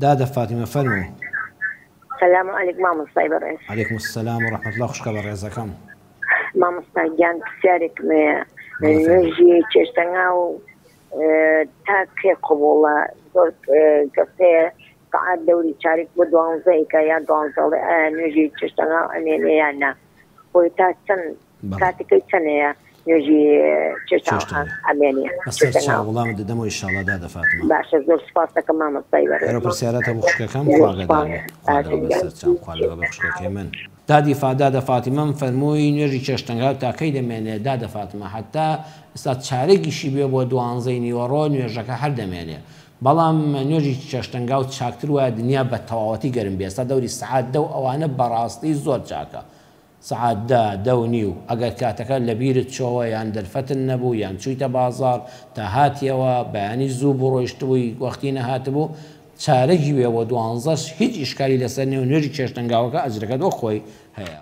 دادە فاتیمە فەرموو. سلام علیک مامۆستای بەڕێز. علیکم السلام و رحمە اللە خوشکە بەڕێزەکەم. مامۆستا گیان پرسیارێکم هەیە بەڵێ فەرموو. نوێژی چێشتەنگاو تا کێ قبوڵە زۆر کەس هەیە سەعات دەوری چارێک بۆ دوانزەیەکە یا دوانزەڵێ ئایا نوێژی چێشتەنگاو ئەمێنێ یان نا خۆی تا چەند بەڵێ. کاتەکەی چەنەیە نوێژی چێشتەنگاو چێشتەنگاو. ئەمێنێ بەسەر چاو چێشتەنگاو وڵامت دەدەمەوە ئیشاڵا دادە فاتمە. باشە زۆر سوپاس دەکەم مامۆستای بەڕێز. ئەرێ پرسیارات هەبوو خوشکەکەم زۆر خوا ئاگادار سوپاس بێ خوا باشە لەگەڵ بێ گیان. سەر چاوم خوا لەگەڵ بێ خوشکەکەی من. دادی فا دادە فاتیمەم فەرمووی نوێژی چێشتەنگاو تا کەی دەمێنێ دادە فاتمە هەتا ئستا چارەگیشی بێ بۆ دوانزەی نیوەڕۆ نوێژەکە هەر دەمێنێ بەڵام نوێژی چێشتەنگاو چاکتر وایە دنیا بە تەواوەتی گەرم بێ ئێستا دەوری سەعات دە و ئەوانە بەڕاستی زۆر چاکە سەعات دە، دە و نیو، ئەگەر کاتەکە لەبیرت چۆوە یان دەرفەتت نەبوو یان چوویتە بازاڕ تا هاتیەوە بەیانی زوو بوو ڕۆیشتبووی وەختی نەهاتبوو چارەگی بێ بۆ دوانزەش هیچ ئیشکالی لەسەر نیە و نوێژی چێشتەنگاوەکە ئەجرەکەت وەک خۆی هەیە.